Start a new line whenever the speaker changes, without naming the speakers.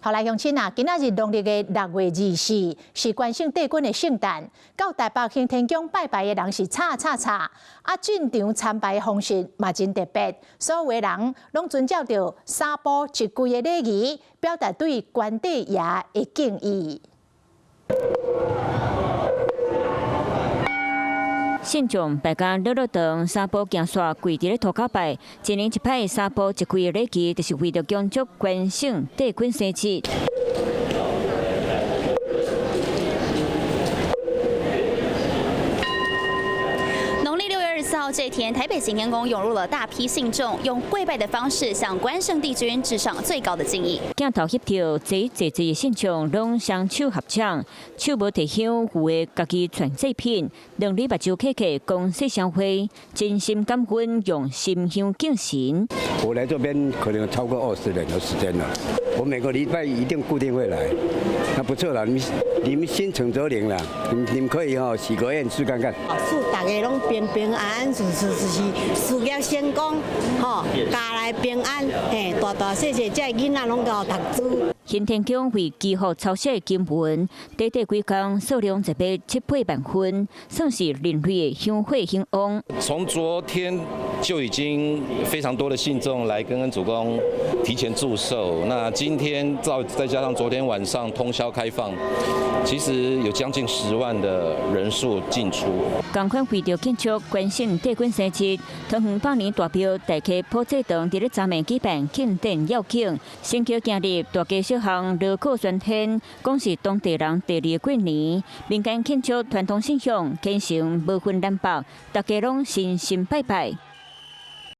好來，鄉親啊，今仔日農曆的6月24，是關聖帝君的聖誕。到台北行天宮拜拜的人是吵吵吵，啊，進場參拜的方式嘛真特別，所有的人攏遵照著三步一跪的禮儀，表達對關帝爺的敬意。
信眾拜甲落落長，三步行煞跪佇咧塗跤拜，一年一擺三步一跪的禮儀，就是為著恭祝關聖帝君生日。
農曆6月24號這天，台北行天宮湧入了大批信眾，用跪拜的方式向關聖帝君致上最高的敬意。
鏡頭翕著，濟濟濟的信眾攏雙手合掌，手無提香，有的家己傳祭品，兩裡目睭瞌瞌，講細聲話，真心感恩，用心香敬神。
我來這邊可能超過20年的時間了，我每個禮拜一定固定會來，那不錯啦，你們心誠則靈啦，你們可以吼許個願試看看。
祝大家攏平平安安、順順遂遂，事業成功，吼，家內平安，嘿，大大細細這囡仔攏夠讀書。
行天宮為祈福抄寫經文，短短幾工數量就欲七八萬份，算是人類的香火興旺。
從昨天就已經非常多的信眾來跟恩主公提前祝壽，那今天再加上昨天晚上通宵開放，其實有將近10萬的人數進出。
仝款為著慶祝關聖帝君生日，桃園百年大廟大溪普濟堂佇咧昨暝舉辦慶典要景，新橋行入大街小巷鑼鼓喧天，講是當地人第二過年，民間慶祝傳統信仰，虔誠無分南北，大家攏深深拜拜。